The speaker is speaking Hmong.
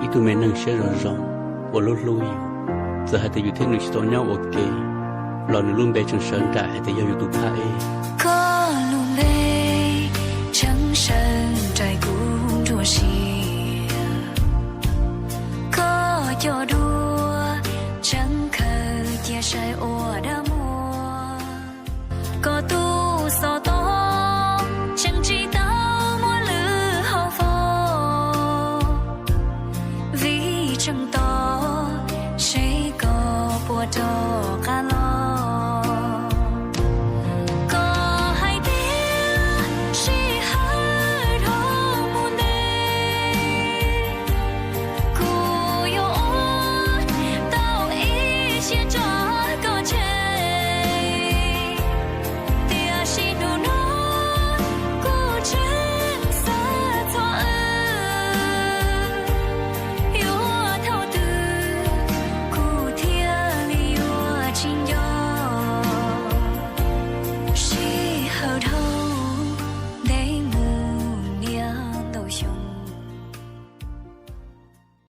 Ib tug me neeg siab zoo zoo uas hlub hlub yus, txawm hais tias yus thiab nws tsis tau nyob ua ke los nws lub npe tseem sawv nraim hais tias yog yus tus phab ej. Koj lub npe tseem sawv nraim kuv nruab siab, koj cov